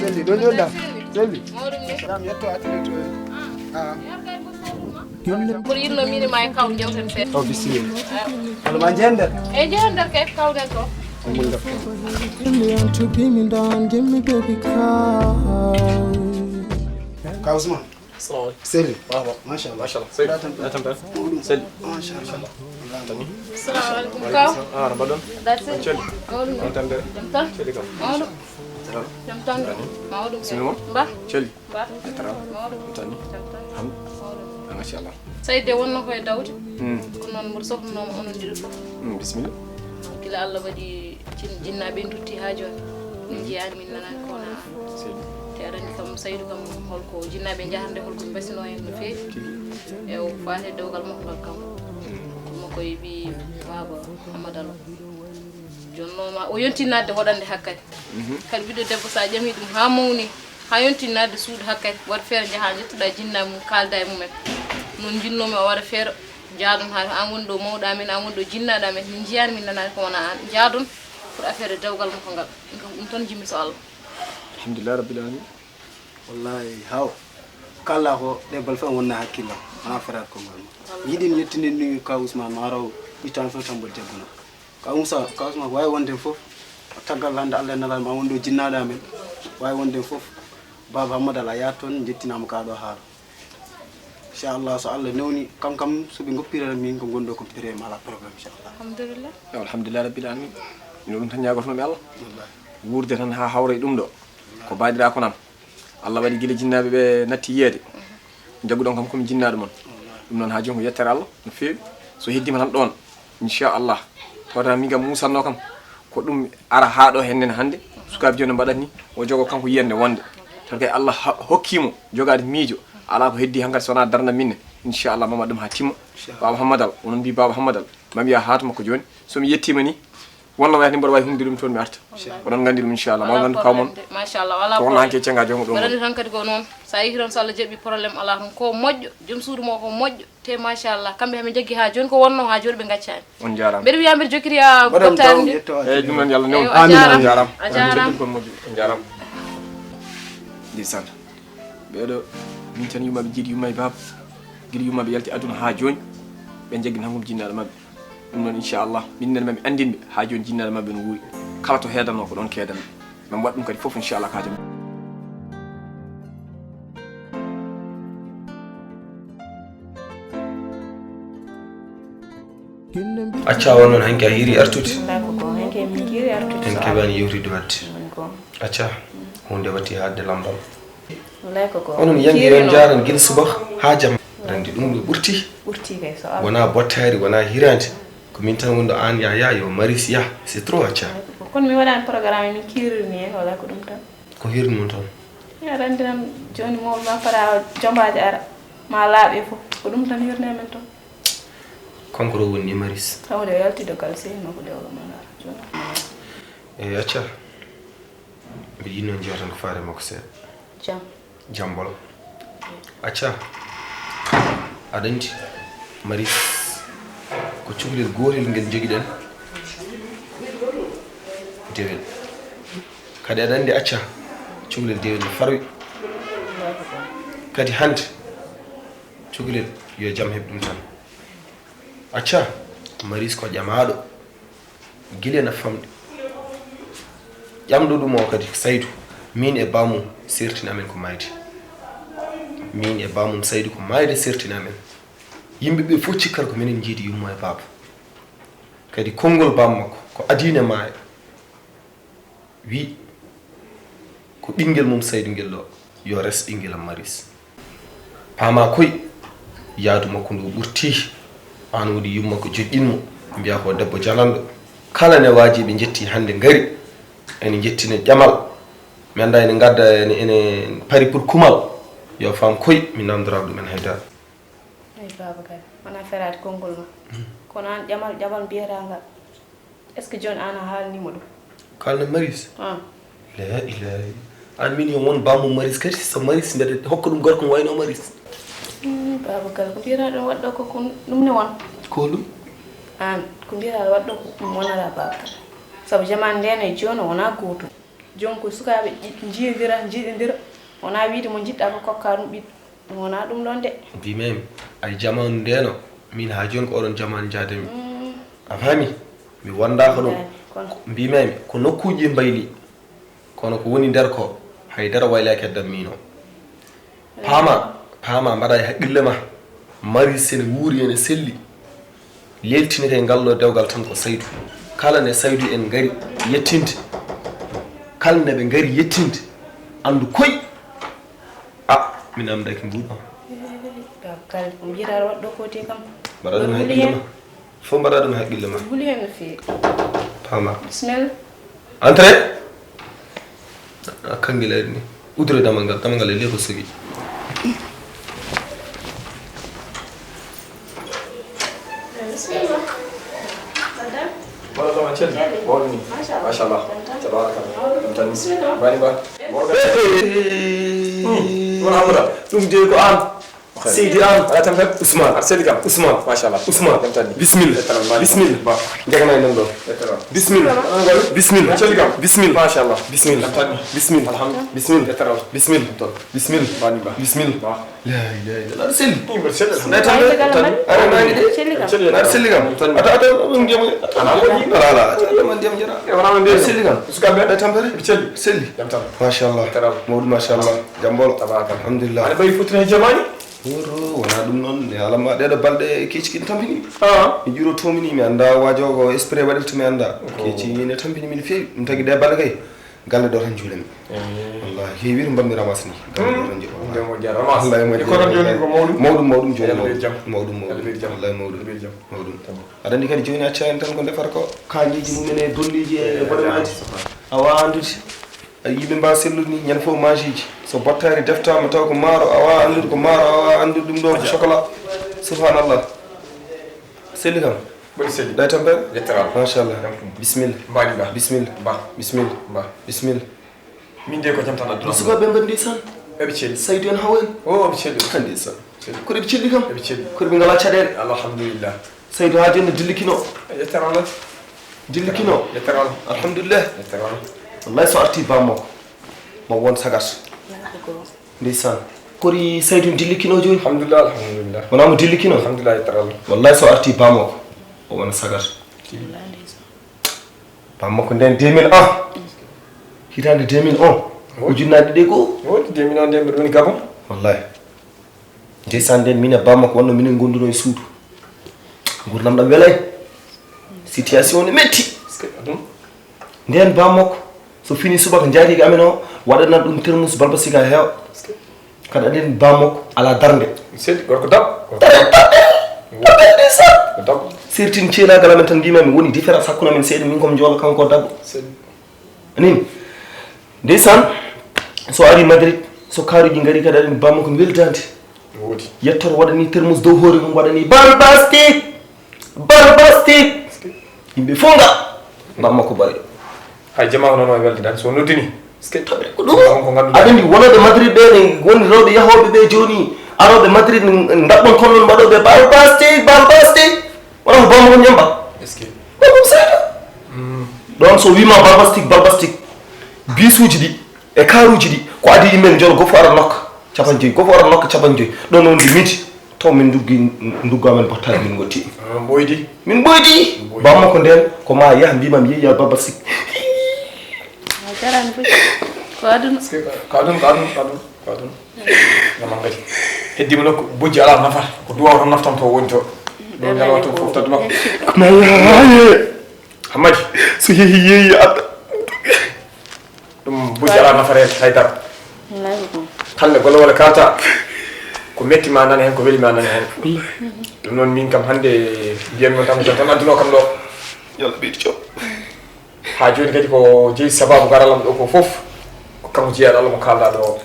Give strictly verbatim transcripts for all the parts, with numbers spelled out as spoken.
Selli, ɗon yonda. Selli. Salam, yetto atteinte o. Ah. Kono yinno min ma e kaw jewten seeɗa. O bisimilla. Wala ma jender. E jender kay kawden to. Mun def. Kaw Ousmane. Assalamu alaikum. Selli. Marhaba. Mashallah. Mashallah. Selli. Mawɗum. Selli. Mashallah. Assalamu alaikum. Kaw. Ah, no mbaɗon? That's it. Selli. Mawɗum. On tan de. Jam tan. Selli kam. Mawɗum. Salam. Jam tan. Mawɗum. Selli mo? Mba. Selli. Ba. Atara. Mawɗum. Tani. Jam tan. Ham. Mawɗum. Ah, mashallah. Sayde wonno ko e dawde. Hmm. Ko noon mboɗo sohlunooma onon ɗiɗo fof. Hmm, bisimilla. Gila Allah waɗi jin-, jinnaaɓe en totti haa jooni. Min njiyaani, min nanaani ko wona. Selli. Te aɗa anndi kam, Saydu kam, holko jinnaaɓe njahatnde, holko ɓe mbasinoo heen no feewi. Tigi. E o faati e dewgal makko ngal kam. Hmm. Ko makko e ɓii baaba Amadou Allo. Jonnooma, o yonti naatde hoɗande hakkadi. Mhm. Kadi ɓiɗɗo debbo, so a ƴami ɗum haa mawni, haa yonti naatde suudu hakkadi, waɗa feere njahaa njettoɗaa jinnaa mum, kaalda e mumen. Noon njinnoomi o waɗa feere, njaadon haa aan woni ɗo mawɗo amen, aan woni ɗo jinnaaɗo amen, min njiyaani, min nanaani ko wona aan. Njaadon pour affaire dewgal makko ngal. Min kam ɗum tan njimmi so Allah. Alhamdulillah Rabbil Alamin. Wallahi, haw. Kala ko ɗe bal fof wonna hakkillo. Wona ferat ko ngol. Mi yiɗi mi yettinde ni ka Ousmane ma raw ɓittan fof tan mboɗo jagguno. Ka Moussa, ka Ousmane, waawi wonde fof, taggal hannde Allah e Nelaaɗo ma, won ɗo jinnaaɗo amen, waawi wonde fof, Baaba Hammadal, a yahat toon, njettinaama kaa ɗo haala. Inchallah, so Allah newni, kam kam, so ɓe ngoppirana min ko ngonɗo ko pere, mi alaa problème, inchallah. Alhamdulillah. Yo, alhamdulillah rabbil alamin. Ino ɗum tan ñaagotonomi Allah. Wallahi. Wuurde tan haa hawra e ɗum ɗo. Ko baadiraako nam. Allah waɗi gila jinnaaɓe ɓe natti yiyeede. Jagguɗon kam komi jinnaaɗo mon. Ɗum noon haa jooni ko yettere Allah no feewi. So heddiima tan ɗoon, inchallah. Tawata min kam muusatnoo kam ko ɗum ara haa ɗo hennen hannde. Sukaaɓe jooni no mbaɗat ni, o jogoo kanko yiyannde wonde. Tan kay Allah ha-, hokkii mo jogaade miijo. Alaa ko heddii hankadi so wonaa darnda minne. Inchallah, mama ɗum haa timma. Baaba Hammadal, onon mbii Baaba Hammadal. Mami yaa haatu makko jooni. So mi yettiima ni, wonno wayata ni mboɗo wawi humde ɗum toon mi arta. Inchallah. Oɗon nganndi ɗum inchallah. Ma ngandu kaw mon. Machallah, wala ko wonno problème. Hanke cenga joom ɗum. Mbeɗa anndi tan kadi ko noon. So a yehi toon so Allah jaɓi problème alaa toon. Ko moƴƴo, joom suudu mo ko moƴƴo. Te machallah, kamɓe haɓe njaggi haa jooni ko wonno haa jooni ɓe ngaccaani. On njaaraama. Mbeɗa wiya mbeɗa jokkiri a bottaari ndi. Eyyi, ɗum noon Yalla newni. Amin, amin. On njaaraama. A jaaraama. On njaaraama. Ndeysaan. Ɓeeɗo, min tan yummaɓe jiiɗi yumma e baaba. Gila yummaɓe yalti aduna haa jooni. Ɓe njaggini hanko jinnaaɗo maɓɓe. Ɗum noon, inchallah, min nene mami anndinɓe haa jooni jinnaaɗo maɓɓe no wuuri. Kala to heedanoo ko ɗoon keedanɓe. Mami waɗ ɗum kadi fof, inchallah, ka jam. Acca, on noon hanki a hiiri artude? Wallay ko goonga, hanki min kiiri artude. En keɓaani yewtidde waɗde. Woni goonga. Acca, huunde watti haaɗde lammbal. Wallay ko goonga. Onon yamiri on njaaran gila subaka haa jamma. Renndi ɗum ɗo ɓurti. Ɓurti kay so Allah. Wonaa bottaari, wonaa hiraande. Ko min tan woni ɗo, aan yah, yah, yo Maris yah. C'est trop, acca. Wallay ko goonga. Kono mi waɗaani programme, min kiiriri ni, wallay ko ɗum tan. Ko hirni mon tan? Ya renndi tan jooni mawɗo ma fada jombaaji ara. Ma laaɓe fof. Ko ɗum tan hirni men toon. Kanko ɗo woni ni Maris. Tawde o yalti dogal sehil makko dewlo ma ara. Jooni. E acca. Mbiɗo yiɗnoo njeewtan ko faare makko seeɗa. Jam. Jam bolo. Acca. Aɗa anndi, Maris, ko cukalel gootel ngel njogiɗen. Dewel. Kadi aɗa anndi, acca, cukalel dewel no farwi. Kadi hannde, cukalel yo jam heɓ ɗum tan. Acca, Maris ko ƴamaaɗo. Gila ena famɗi. Ƴamɗo ɗum o kadi, Saydu, miin e bammum sertini amen ko maayde. Miin e bammum Saydu ko maayde sertini amen. Yimɓe ɓe fof cikkata ko minen njiidi yumma e baaba. Kadi konngol baaba makko ko adii ne maaya. Wi ko ɓinngel mum Saydu ngel ɗo, yo res ɓinngel am Maris. Paamaa koy, yaadu makko ndu ɓurtii, aan woni yumma ko joƴƴin mo, mbiyaa ko debbo jalanɗo. Kala ne waaji ɓe njetti hannde ngari, ene njettine ƴamal. Mi anndaa ene ngadda, ene, ene pari pour kumal. Yo faam koy, mi naamndoraaka ɗum en hay dara. Eyi, baaba kadi, wonaa feraade konngol ma. Kono aan ƴamal, ƴamal mbiyataa ngal. Est-ce que jooni aan a haalnii mo ɗum? Kaalna Maris? Ah. La ilaha. Aan miin yo won bammo Maris kadi, so Maris mbeɗa hokka ɗum gorko mo wayno Maris. Hmm, baaba kala ko mbiyataa ɗum waɗɗo ko, ko ɗum ne won. Ko ɗum? Aan, ko mbiyataa waɗɗo ko ɗum wonata baaba kala. Sabu jamaanu ndeen e jooni wonaa gootum. Jooni ko sukaaɓe ƴi-, njiyondira, njiɗondira. Wonaa wiyde mo njiɗɗaa ko kokkaa ɗum ɓiɗɗo. Ɗum wonaa ɗum ɗoon de. Mbiymi, ay jamaanu ndeeno, min haa jooni ko oɗon jamaanu njaademi. Mm. A faami? Mi wondaaka ɗum. Njaadi, kono. Mbiymi, ko nokkuuji mbayli. Kono ko woni nder ko, hay dara waylaaki e dam miino. Paama, paama, mbaɗa e haqqille ma. Mari sene wuuri ene selli. Leeltini kay ngal ɗo dewgal tan ko Saydu. Kala ne Saydu en ngari yettinde. Kala ne ɓe ngari yettinde. Anndu koy. Ah, min amdaki mbuuɗo. Taw kala ko mbiɗa waɗɗo ko te kam. Mbaɗa ɗum haqqille ma. Fof mbaɗa ɗum haqqille ma. Huli hen no feewi. Paama. Bismillah. Entrée. A kanngel ari ni. Udure damal ngal, damal ngal e ley ko sogi. Bismillah. Madame. Mbaɗa ɗum haqqille. Mawɗum ni. Machallah. Machallah. Tabarakallah. Ɗum tan ni. Bismillah. Mbaɗi mba. Mawɗum. Hey, hey, hey, hey. Hmm. Wona Amadou. Ɗum de ko an. Seydi Anne. Wala tan tan. Ousmane. Aɗa selli kam? Ousmane. Machallah. Ousmane. Jam tan ni. Bismillah. Jam tan ni. Bismillah. Ba. Jagana e nan ɗo. Jam tan. Bismillah. Bismillah. Aɗa selli kam? Bismillah. Machallah. Bismillah. Jam tan ni. Bismillah. Alhamdulillah. Bismillah. Jam tan. Bismillah. Jam tan. Bismillah. Ba ni ba. Bismillah. Ba. La ilaha illallah. Aɗa selli? Ni mbaɗa selli. Alhamdulillah. Aɗa selli kam? Aɗa selli kam? Jam tan ni. Ata, ata, ɗum ndiyam. Ala, ala, ata, ata, man ndiyam jara. E wona man ndiyam. Aɗa selli kam? Sukaɓe. Aɗa tampere? Selli. Selli. Jam tan. Machallah. Jam tan. Mawɗum, machallah. Jam bolo. Tabaraka. Alhamdulillah. Aɗa ɓayi fottude he jamaani? Woto, wonaa ɗum noon. Mi haalan ma ɗeeɗo balɗe keeci kin tampini. Ah. Mi juurotoomi ni, mi anndaa waajo ko esprit waɗirta, mi anndaa. Ko. Keeci ne tampini min feewi. Ɗum tagi ɗe balɗe kay, galle ɗo tan njuulami. Eh. Wallahi, heewi to mbaɗmi ramas ni. Galle ɗo tan njuulami. Nde mo jaa ramas. Wallahi, mo e kono jaa. Jooni ko mawɗum? Mawɗum, mawɗum jooni. Yalla ɓeydu jam. Mawɗum, mawɗum. Yalla ɓeydu jam. Wallahi, mawɗum. Yalla ɓeydu jam. Mawɗum. Tamam. Aɗa anndi kadi jooni accaa en tan ko ndefata ko kaañiiji mum en e dolliiji e, eh, boɗemaaji. Ay, yimɓe mbaa sellude ni, ñande fof maajiiji. So bottaari deftaama taw ko maaro, a waawaa anndude ko maaro, a waawaa anndude ɗum ɗo ko chocolat. Subhanallah. Selli kam? Mboɗo selli. Ɗay tampere? Yettoraama. Machallah. Jam tum. Bismillah. Mbaɗi ba. Bismillah. Ba. Bismillah. Ba. Bismillah. Min de ko jam tan aduna. Sukaaɓe mbaɗi ndeysaan. Eɓe celli. Saydu en haw en. O, eɓe celli. Ah, ndeysaan. Celli. Kono eɓe celli kam? Eɓe celli. Kono ɓe ngalaa caɗeele. Alhamdulillah. Saydu haa jooni no dillikino. Yettere Allah. Dillikino. Yettere Allah. Alhamdulillah. Yettere Allah. Wallahi so arti bammakko, mo won sagat. Ndeysaan. Kori Saydu dillikino jooni? Alhamdulillah, alhamdulillah. Wonaa mo dillikino? Alhamdulillah, yettere Allah. Wallahi so arti bammakko, o wona sagat. Bammakko nden deux mille un. Hitaande deux mille un. Woodi. Ujunnaaje ɗiɗi e goo. Woodi deux mille un nden mbiɗo woni Gabon. Wallahi. Ndeysaan, nden min e bammakko wonno minen ngonduno e suudu. Ngurnam ɗam welay. Situation ne metti. Parce que ɗum. Nden bammakko, so fini subaka njaati ko amen o, waɗana ɗum termus balba sika heewa. Parce que. Kadi aɗen bammakko ala darnde. Seydi, gorko dab. Dare darnde. Darnde ndeysaan. Ko dab. Sertin ceelaagal amen tan mbiymaa mi woni différence hakkunde amen seeɗa, min ko mi njoolo, kanko o debbo. Seydi. Anin, ndeysaan, so ari Madrid, so kaaruuji ngari kadi aɗen bammakko mi weltaade. Woodi. Yettoto waɗani termus dow hoore mum, waɗani barbastik, barbastik. Yimɓe fof nga, bammakko bari. Hay jamaa ko noon o weldi tan, so noddini. Ko ɗum. Ko ngannduɗaa. Aɗa anndi wonooɓe Madrid ɓe ne woni rewɓe yahooɓe ɓe jooni, arooɓe Madrid n-, ndaɓɓon kon noon mbaɗooɓe barbastik, barbastik. Wona ko bammakko ñamba. Est-ce que. Ko ɗum seeɗa. Mm. Ɗoon so wiima balbastik, balbastik, bisuuji ɗi e kaaruuji ɗi, ko adii yimɓe njol goo fof ara nokka capanɗe joyi, goo fof ara nokka capanɗe joyi. Ɗoon noon ndi midi, taw min nduggi, ndugga amen bottaari min ngotti. Ah, mboydi. Min mboydi. Mboydi. Bammakko ndeen, ko ma yah mbima mi yeeya balbastik. A jarani fof. Ko aduna. Ko aduna, ko aduna, ko aduna. Ko aduna. Nama ngati. Heddima nokku bojji ala nafa. Ko duwaw tan naftanto woni to. Ɗo ñalawma to fof taddu makko. Ko na yaaye. Hammadi. So yehi yeeyi adda. Ɗum bojji ala nafa heen hay dara. Wallahi ko. Hannde golle wole kalta. Ko metti ma nana heen, ko weli ma nana heen. Wallahi. Ɗum noon min kam hannde mbiyanmi on tan ko jam tan adduno kam ɗo. Yo Allah ɓeydu jam. Haa jooni kadi ko jeyi sabaabu garal am ɗo ko fof, ko kanko jeyaaɗo Allah mo kaalɗaa ɗo o.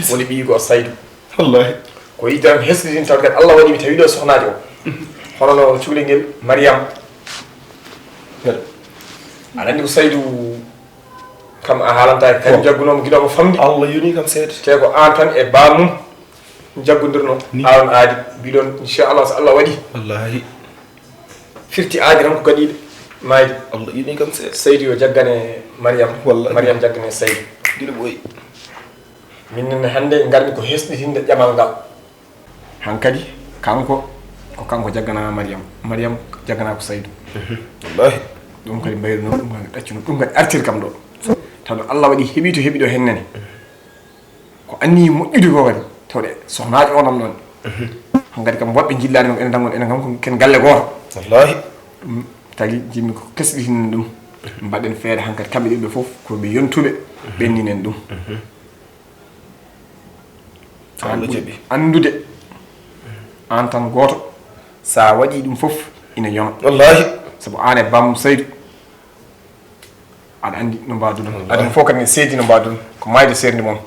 Woni ɓiyigo Saydu. Wallahi. Ko yiɗde tan hesɗiɗin taw kadi Allah waɗi mi tawi ɗo e sohnaajo o. Hono no cukalel ngel Mariam. Aɗa anndi ko Saydu kam a haalantaake. Kadi jaggunoo mo giɗo mo famɗi. Allah yoni kam seeɗa. Te ko aan tan e baamum. Jaggondirno. Ni. Aawon aadi. Mbiɗon, inchallah, so Allah waɗi. Wallahi. Firti aadi tan ko gaɗiiɗo. Maydi. Allah yiɗi kam seeɗa. Seydi yo jaggane Mariam. Wallahi. Mariam jaggane Seydi. Ɗiɗo ɓooyi. Min nene hannde ngarmi ko hesɗitinde ƴamal ngal. Hankadi kanko ko kanko jaggana Mariam. Mariam jaggana ko Saydu. Wallahi. Ɗum kadi mbayru noon, ɗum kadi ɗaccuno, ɗum kadi artir kam ɗo. Tawde Allah waɗi heɓi to heɓi ɗo hennene. Ko anni moƴƴude ko kadi tawde sohnaajo o nam noon. Hankadi kam woɗɓe jillaani mo enen tan enen kam ko ken galle gooto. Wallahi. Ɗum tagi jimmi ko kesɗitinen ɗum. Mbaɗen feere hankadi kamɓe ɗiɗo fof ko ɓe yontuɓe ɓenninen ɗum. An ɓuri anndude an tan gooto, so a waɗi ɗum fof ina yona. Wallahi. Sabu an e Bam Saydu aɗa anndi no mbaɗuɗon. Wallahi. Aduna fof kadi ne seedi no mbaɗuɗon. Ko maayde seerndi mon.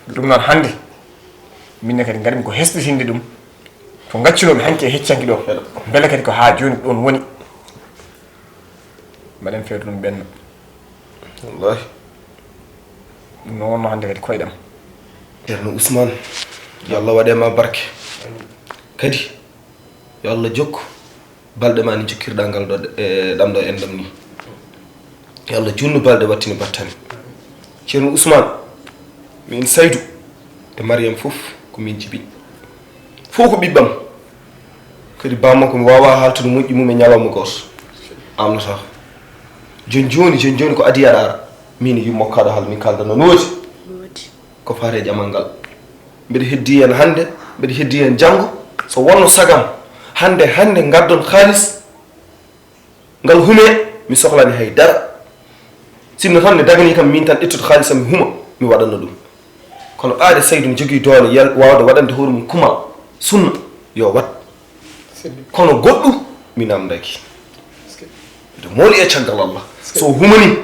Ɗum noon hannde, min ne kadi ngarmi ko hesɗitinde ɗum. Ko ngaccunomi hanki e hecci hanki ɗo. Mbele kadi ko haa jooni ko ɗoon woni. Mbaɗen feere ɗum ɓenna. Wallahi. Ɗum noon wonno hannde kadi koyɗam. Ceerno Ousmane, yo Allah waɗe ma barke. Kadi, yo Allah jokku balɗe ma ni jokkirɗa ngal ɗo, e ɗam ɗo enɗam ni. Yo Allah junnu balɗe wattini battane. Ceerno Ousmane, min Saydu e Mariam fof ko min jibini. Fof ko ɓiɓɓam. Kadi bammakko mi wawa haaltude moƴƴi mum e ñalawma gooto. Amnata. Joni joni, joni joni ko adii aɗa ara. Min e yumma kaɗo hal min kalda no woodi. Ko faate e ƴamal ngal. Mbeɗa heddi hen hannde, mbeɗa heddi hen janngo. So wonno sagam, hannde, hannde ngaddon haalis, ngal hume, mi sohlani hay dara. Sinno tan ne dagani kam min tan ƴettude haalisam mi huma, mi waɗanno ɗum. Kono ɓaade Saydu mi jogii doole yal-, waawde waɗande hoore mum kumal sunna, yo waɗ. Kono goɗɗum mi namdaki. Miɗo mooli e caggal Allah. So humani,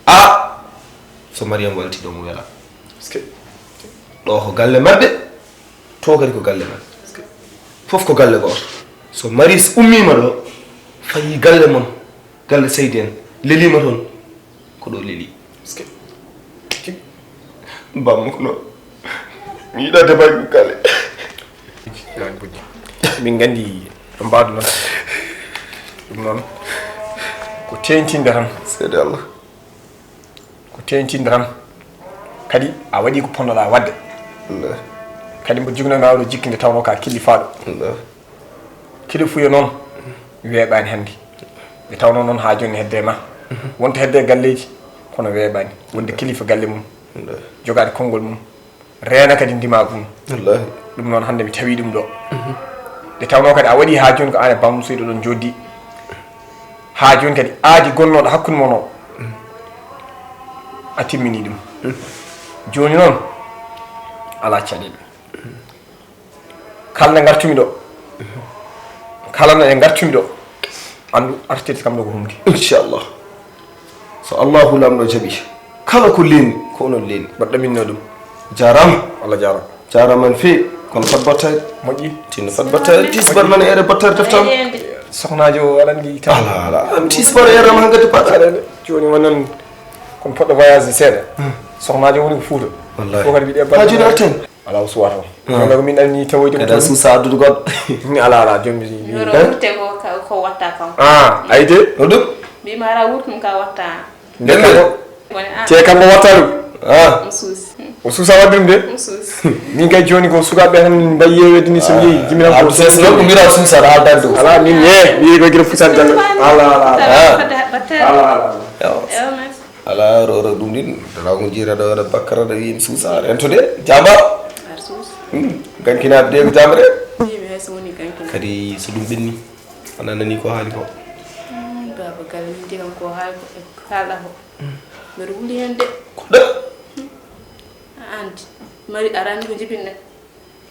a, so Mariam walti ɗo mo wela. Ɗo ko galle maɓɓe, to kadi ko galle maɓɓe. Fof ko galle gooto. So Maris ummiima ɗo, fayi galle mon, galle Seydi en, leliima toon, ko ɗo leli. Bammo ko noon. Mi yiɗa debaji ɗum kale. Min nganndi no mbaadu noon. Ɗum noon ko teeŋtinde tan. Seede Allah. Ko teeŋtinde tan. Kadi a waɗi ko ponnoɗaa waɗde. Wallahi. Kadi mbo jigno ngaawɗo jikki nde tawnoo ka killifaaɗo. Wallahi. Kilifuya noon weeɓaani hannde. Nde tawnoo noon haa jooni hedde ma. Wonta hedde galleeji, kono weeɓaani. Wonde kilifa galle mum. Wallahi. Jogaade konngol mum. Reena kadi ndimaagu mum. Wallahi. Ɗum noon hannde mi tawi ɗum ɗo. Nde tawnoo kadi a waɗi haa jooni ko aan e Bammo Seydi oɗon njooɗdi. Haa jooni kadi aadi gonnooɗo hakkunde mon o, a timmini ɗum. Jooni noon, alaa caɗeele. Kala nde ngartumi ɗo, kala nde ngartumi ɗo, anndu artirde kam ɗo ko humde. Inchallah. So Allahu Laamɗo jaɓi, kala ko leeni, ko onon leeni. Mbaɗɗa minno ɗum. Jaaraama. Allah jaaraama. Jaaraama no feewi. Kono fat battaari. Moƴƴi. Tinno fat battaari. Tis mbaɗ mana ere battaari teftaama. Sohnaajo o aɗa anndi taw. Ala, ala. Am tis mbaɗ ere am hankadi paɗa. Jooni wonan kon poɗɗo voyage seeɗa. Sohnaajo woni ko Fuuta. Wallahi. Fof kadi mbiɗe haa jooni artan. Alaa o suwata o. Walla ko min anni tawoyde ko kada toon. Suusa addude goɗɗo. Ni alaa, alaa, joom mi. Yoro wurte ko ka, ko watta kam. Ah, ayde. Ko ɗum? Mbima ara wurtum ka watta. Nde kanko. Woni an. Te kanko watta ɗum. Ah. Ɗum suusi. O suusa waɗde ɗum de? Ɗum suusi. Min kay jooni ko sukaaɓe tan mbayi yeewede ni so mi yeeyi jiminan ko. Abdou Sens noon ko mbira suusa aɗa haalda ɗum. Alaa, min ye, mi yeeyi ko gila futan tan. Alaa, alaa, alaa. Ah. Alaa, alaa, alaa. Yawa. Yawa, merci. Alaa, ro, ro, ɗum ɗin, alaa ko jiira ɗo, aɗa bakkara, aɗa wiya mi suusa, aɗa entude, jamba. Aɗa suusa. Hmm, gankinaaɓe de ko jamre. Yimɓe hay so woni gankinaaɓe. Kadi so ɗum ɓenni, a nanani ko haali ko. Hmm, baaba galle min de kam ko haali ko, e ko haalɗa ko. Hmm. Mbeɗa wuli hen de. Ko ɗo? Hmm. A andi. Mari arani ko jibinɗen.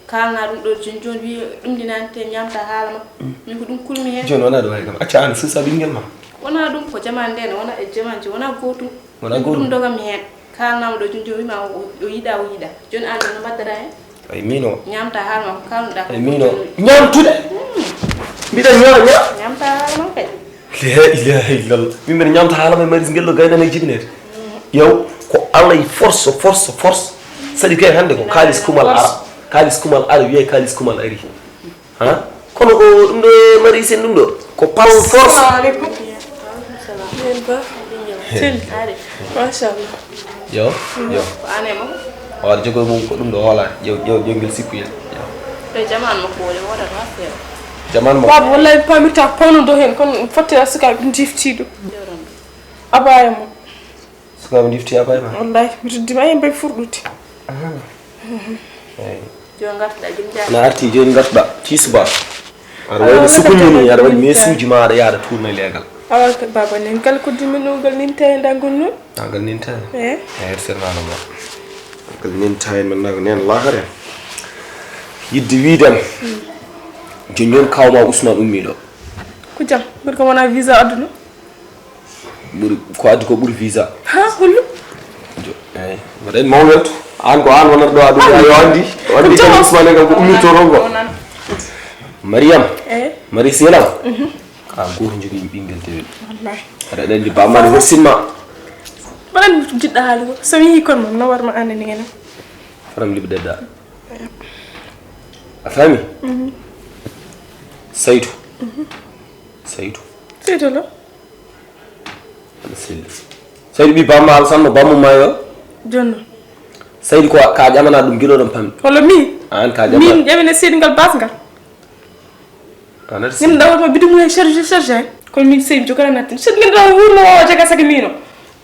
Kaalna ɗum ɗo joni joni wiye ɗum ɗinani te ñamta haala ma. Min ko ɗum kulmi hen. Joni wona ɗum hay kam. Acca an suusa ɓinngel ma. Wona ɗum ko jaman nde ne, wona e jaman ji, wona gootum. Wona gootum. Ɗum dogam mi hen. Kaalnama ɗo joni joni wima o, o yiɗa, o yiɗa. Joni an joni no mbaddata hen? Ay min o. Ñamta haala ma ko kaalnuɗa ko. Ay min o. Ñamtude? Hmm. Mbiɗa ña, ña. Ñamta haala ma kay. La ilaha illallah. Min mbiɗa ñamta haala ma e Maris ngel ɗo gaynana e jibinede. Yow, ko alay force, force, force. Saɗi kay hannde ko kaalis kumal ara. Kaalis kumal ara, wiyee kaalis kumal ari. Ha? Kono ko ɗum ɗo e Maris en ɗum ɗo. Ko par force. Assalamu aleykum. Selli. Machallah. Yo, yo. Ko an e makko? O aɗa jogo mum ko ɗum ɗo hoolaare. Ƴeew, ƴeew, ƴeew ngel sippu yen. Yo. Ɓe jaman makko woni wonata ha feewa. Jaman makko. Baaba, wallahi mi pamirta pawno ɗo heen, kono mi fotti a sukaaɓe ndifti ɗum. Abaya mo. Sukaaɓe ndifti abaya ma? Wallahi, mi toddima e mbay furɗude. Aha. Eyi. Jooni ngartuɗa gila jaaɗi. Na arti jooni ngartuɗa, tii subaka. Aɗa wayno sukunni ni, aɗa waɗi mesuuji ma, aɗa yaha aɗa tuurna e leegal. Awa, baaba nen kala ko dimmi ɗum, ngal ninta e ndanngol noon. Ah, ngal ninta e? Eh? Eh, her sernano ma. Ngal ninta e men nago nen lakare. Yidde wiidam. Jooni jooni kawma Ousmane ummi ɗo. Ko jam, gorko wona visa adduno? Ɓuri, ko addi ko ɓuri visa. Ha, hollu? Jo, eyi. Mbaɗen mawnel to. An ko an wonata ɗo aduna, yo andi. O andi kam Ousmane kam ko ummirto ɗon ko. Mariam. Eh? Mari Selam. Mhm. An goto jogii ɓinngel dewel. Wallahi. Aɗa aɗa andi bamma ne horsinma. Mbaɗan jiɗɗa haali ko. So mi yii kon mom, no warma annani ngena. Faram liɓi dedda. A faami? Mhm. Saytu. Mhm. Saytu. Saytu lo? Aɗa selli. Saydi ɓii bamma Alassane mo bammu maayo? Jonno. Saydi ko ka ƴamana ɗum gila ɗon pamɗi. Walla min? An ka ƴamana. Min ƴamina seydi ngal bas ngal. An aɗa selli. Ngam ɗawat ma bidi mum hen chargé chargé. Kono min seydi jogana nattin. Seydi ngam ɗawat wurno wawa jaga saka mino.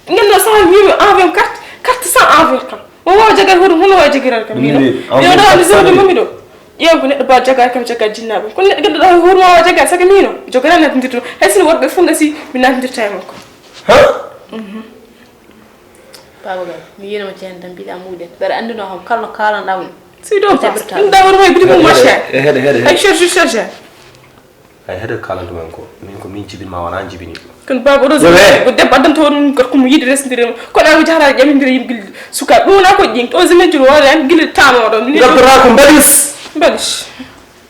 Ngam ɗo saha mimi envoyé carte, carte sans envoyé kam. O wawa jagade hoto hono wawa jagirade kam mino. Yo ɗo mi sewde mami ɗo. Ƴeew ko neɗɗo ba jagare kam jagga jinnaɓe. Kono neɗɗo ganduɗa hoore ma o jagga saka mino. Jogana nattindirto. Hay sino worɓe fof gasi mi nattindirta e makko. Ha? Mhm. Baaba Gal, mi yiyano ma ceen tan mbiɗa muuɗen. Mbeɗa anndino kam kala no kaalanɗa woni. Si ɗo ba. Ɗum da hoore ma e bidi mum machin. E heɗe heɗe. Ay cherche cherche. Ay heɗe kaalantu men ko. Min ko min jibin ma wona jibini. Kono baaba oɗo ko debbo addanta on gorko mo yiɗi resndire mo. Kono an ko jahata ƴamindira yimɓe gilli suka ɗum wona ko ƴing ɗo semaine juro wala an gilli tama oɗo. Ngaddora ko mbalis. Mbalis.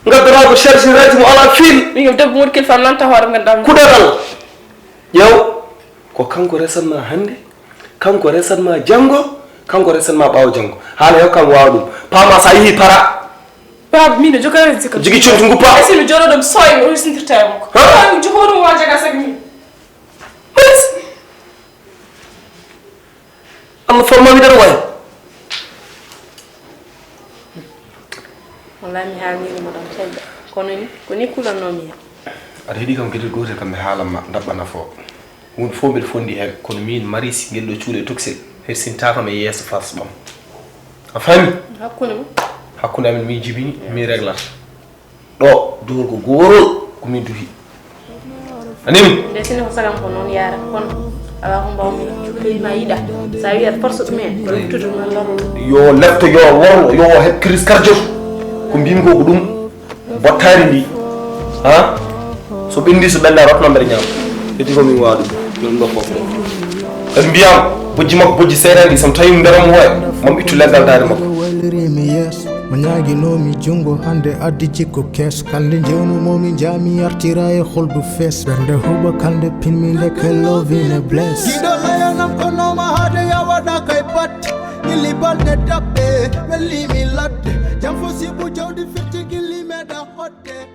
Ngaddora ko charge raji mo ala fil. Ɓingel debbo woni kilfa nanta hoore ganduɗa. Kuɗoral. Ƴeew. Ko kanko resatma hannde, kanko resatma janngo, kanko resatma ɓaawo janngo. Haala yo kam waawa ɗum. Paama so a yehii para. Baaba, min no jogori resde kam. Jogii conti nguppa. Esi no jooɗo ɗum soy o resndirta e makko. Ha? Soy o jogoo ɗum o jaga saka min. Yes. Allah forma mi ɗaɗo waay. Wallahi mi haalnii ɗum ɗon caggal. Kono ni, ko ni kulannoomi hen. Aɗa heɗi kam geɗel gootel kam mi haalan ma ndaɓɓa nafo. Huunde fof mbeɗa fonndi heen, kono miin Maris ngel ɗo cuuɗe tokosel hersintaa kam e yeeso Fars ɓam. A faami? Hakkunde mo? Hakkunde amin min jibini, min reglata. Ɗo, duhol ko goorol, ko min duhi. Anim? Nde sinno ko sagam ko noon yaara, kono alaa ko mbaawmi cukalel ma yiɗa. So a wiyat force ɗum en, ko ruttude ɗum en lorro. Yo lefto, yo worlo, yo o heɓ crise cardiaque. Ko mbimi ko ko ɗum. Bottaari ndi, ha? So ɓenndi, so ɓennda, rotno mbeɗa ñaama. Ƴetti ko min waawa ɗum. Ɗum ɗo fof ɗo. Kadi mbiyam, bojji makko, bojji seeɗa ɗi, so mi tawi mbeɗa mo woya, mami ittu leggal daande makko. Waylirimi yeeso, mo ñaaginoomi junngo, hannde addi jikko keeso. Kalnde njewnoomi, njaami artira e holdu fees. Ɓernde huuɓa kalnde pinmi, ndeke love in a bless. Giɗo layanam ko nooma haade ya waɗa kay batte. Gilli balɗe daɓɓe, wellimi ladde. Jam fo sibu jawdi firti gilli meɗa hoɗde.